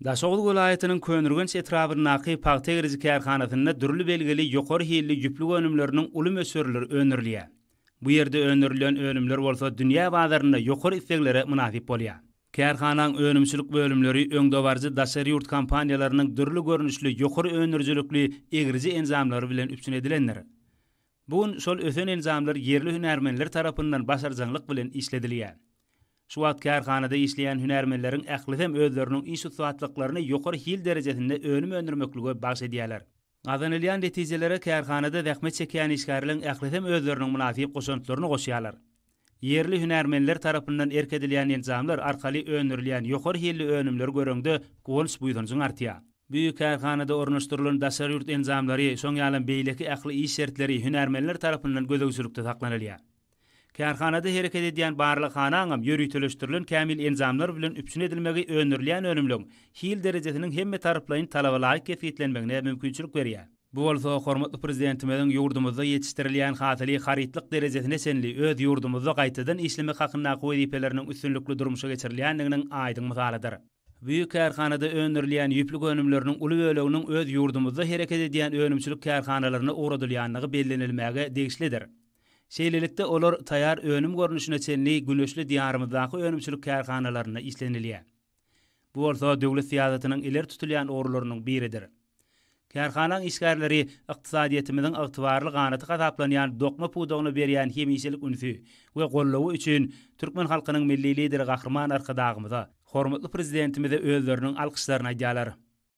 Daşoguz welaýatynyň Köneürgenç etrabyndaky pagta egriji kärhanasynda dürli belgili ýokary hilli ýüplük önümleriniň uly möçberleri öndürilýär. Bu ýerde öndürilýän önümler bolsa dünýä bazarynda ýokary isleglere mynasyp bolýar. Kärhanaň önümçilik bölümleri öňdebaryjy daşary ýurt kompaniýalarynyň dürli görnüşli ýokary öndürijilikli egriji enjamlary bilen üpjün edilendir. Bu gün şol ösen enjamlar ýerli hünärmenler tarapyndan başarjaňlyk bilen işledilýär. Şu wagt kärhanada işleýän hünärmenleriň ählisem özleriniň iş ussatlyklaryny ýokary hil derejesinde önüm öndürmeklige bagyş edýärler. Gazanylýan netijelere kärhanada zähmet çekýän işgärleň ählisem özleriniň mynasyp goşantlaryny goşýarlar. Ýerli hünärmenler tarapyndan erk edilýän enjamlar arkaly öndürilýän ýokary hilli önümleri göreňde guwanç-buýsanjyň artýar. Bu kärhanada ornaşdyrylan daşary ýurt enjamlary, şoň ýalam beýleki ähli iş şertleri hünärmenler tarapyndan gözegçilikde saklanylýar. Kärhanada hereket edýän barlaghanaňam ýöriteleşdirilen kämil enjamlar bilen üpjün edilmegi öndürilýän önümleň hil derejesiniň hemmetaraplaýyn talaba laýyk kesgitlenmegine mümkinçilik berýär. Bu bolsa hormatly Prezidentimiziň ýurdumyzda ýetişdirilýän hasyly harytlyk derejesine çenli öz ýurdumyzda gaýtadan işlemek hakyndaky wezipeleriniň üstünlikli durmuşa geçirilýändiginiň aýdyň mysalydyr. Bu kärhanada öndürilýän ýüplük önümleriniň uly böleginiň öz ýurdumyzda hereket edýän önümçilik kärhanalaryna ugradylýandygy bellenilmäge degişlidir. Şeýlelikde, olar taýýar önüm görnüşine çenli güneşli Diýarymyzdaky önümçilik kärhanalarynda işlenilýär. Bu bolsa döwlet syýasatynyň ileri tutulýan ugurlarynyň biridir. Kärhanaň işgärleri ykdysadyýetimiziň ygtybarly ganaty hasaplanýan dokma pudagyna berýän hemişelik ünsi we goldawy üçin türkmen halkynyň Milli Lideri Gahryman Arkadagymyza, hormatly Prezidentimize özleriniň alkyşlaryny aýdýarlar.